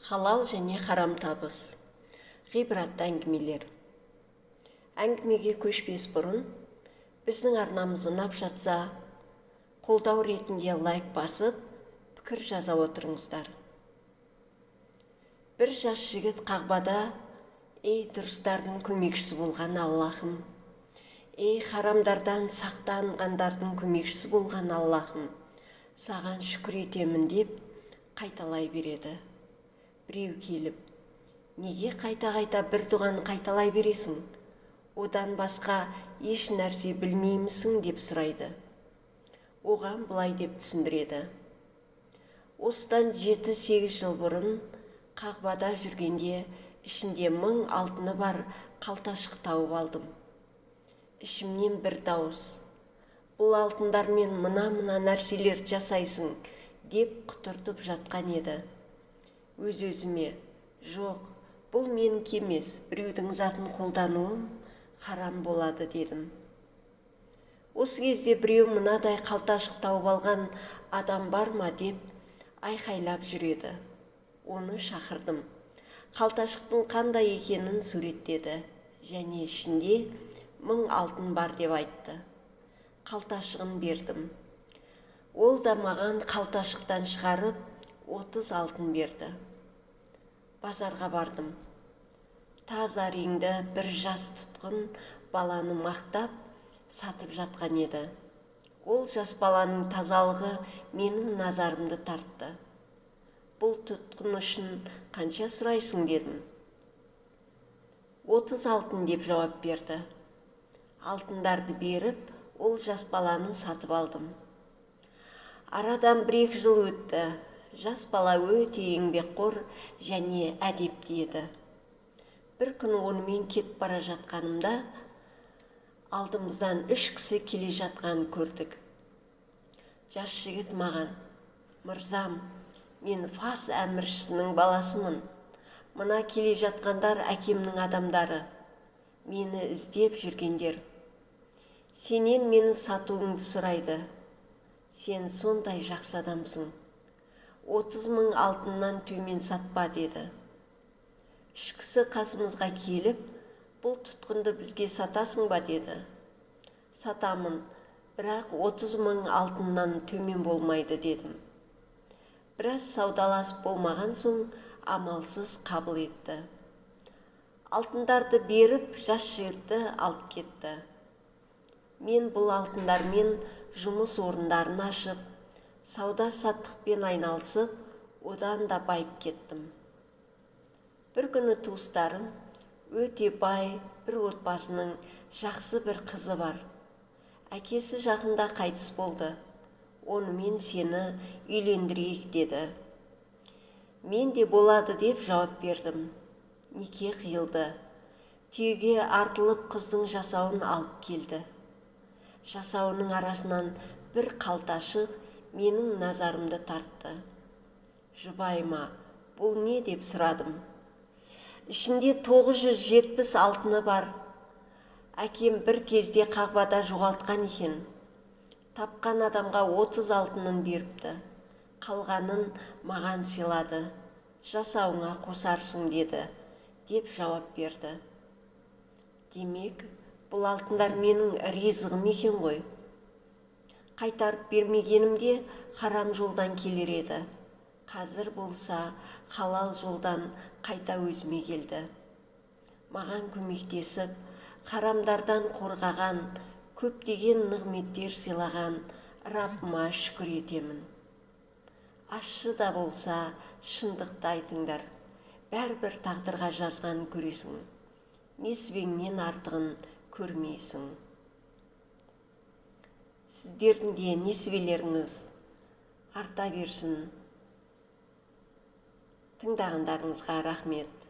Халал және харам табыс. Ғибратты әңгімелер. Әңгімеге көшпес бұрын, біздің арнамыз ұнап жатса, қолдау ретінде лайк басып, пікір жаза отырыңыздар. Бір жас жігіт Қағбада: «Ей, дұрыстардың көмекшісі болған Аллахым, ей, харамдардан сақтанғандардың көмекшісі болған Аллахым, саған шүкір етемін», – деп қайталай береді. Біреу келіп: «Неге қайта-қайта бір дұғаны қайталай бересің? Одан басқа еш нәрсе білмеймісің?» – деп сұрайды. Оған былай деп түсіндіреді: «Осыдан 7-8 жыл бұрын Қағбада жүргенде ішінде 1000 алтыны бар қалташық тауып алдым. Ішімнен бір дауыс: "Бұл алтындармен мына-мына нәрселерді жасайсың", – деп құтыртып жатқан еді. Өз-өзіме: "Жоқ, бұл менікі емес, біреудің затын қолдануым харам болады", – дедім. Осы кезде біреу: "Мынадай қалташық тауып алған адам бар ма?" – деп айқайлап жүреді. Оны шақырдым. Қалташықтың қандай екенін суреттеді және ішінде 1000 алтын бар деп айтты. Қалташығын бердім. Ол да маған қалташықтан шығарып 30 алтын берді. Базарға бардым. Таза реңді бір жас тұтқын баланы мақтап сатып жатқан еді. Ол жас баланың тазалығы менің назарымды тартты. "Бұл тұтқын үшін қанша сұрайсың?" – дедім. "30 алтын", – деп жауап берді. Алтындарды беріп, ол жас баланы сатып алдым. Арадан 1-2 жыл өтті. Жас бала өте еңбекқор және әдепті еді. Бір күні онымен кетіп бара жатқанымда, алдымыздан үш кісі келе жатқанын көрдік. Жас жігіт маған: "Мырзам, мен Фас әміршісінің баласымын. Мына келе жатқандар әкемнің адамдары, мені іздеп жүргендер. Сенен мені сатуыңды сұрайды. Сен сондай жақсы адамсың. 30 000 алтыннан төмен сатпа", – деді. Үш кісі қасымызға келіп: "Бұл тұтқынды бізге сатасың ба?" – деді. "Сатамын, бірақ 30 000 алтыннан төмен болмайды", – дедім. Біраз саудаласып болмаған соң, амалсыз қабыл етті. Алтындарды беріп, жас жігітті алып кетті. Мен бұл алтындармен жұмыс орындарын ашып, сауда-саттықпен айналысып, одан да байып кеттім. Бір күні туыстарым: "Өте бай бір отбасының жақсы бір қызы бар. Әкесі жақында қайтыс болды. Онымен сені үйлендірейік", – деді. Мен де "Болады" деп жауап бердім. Неке қиылды. Түйеге артылып, қыздың жасауын алып келді. Жасауының арасынан бір қалташық менің назарымды тартты. Жұбайыма: "Бұл не?" – деп сұрадым. "Ішінде 970 алтыны бар. Әкем бір кезде Қағбада жоғалтқан екен. Тапқан адамға 30 алтынын беріпті. Қалғанын маған сыйлады. Жасауыңа қосарсың деді", – деп жауап берді. Демек, бұл алтындар менің ризығым екен ғой. Қайтарып бермегенімде, харам жолдан келер еді. Қазір болса, халал жолдан қайта өзіме келді. Маған көмектесіп, харамдардан қорғаған, көптеген нығметтер сыйлаған Раббыма шүкір етемін. Ащы да болса, шындықты айтыңдар. Бәрібір тағдырға жазғанын көресің. Несібеңнен артығын көрмейсің. Сіздердің де несібелеріңіз арта берсін. Тыңдағандарыңызға рахмет.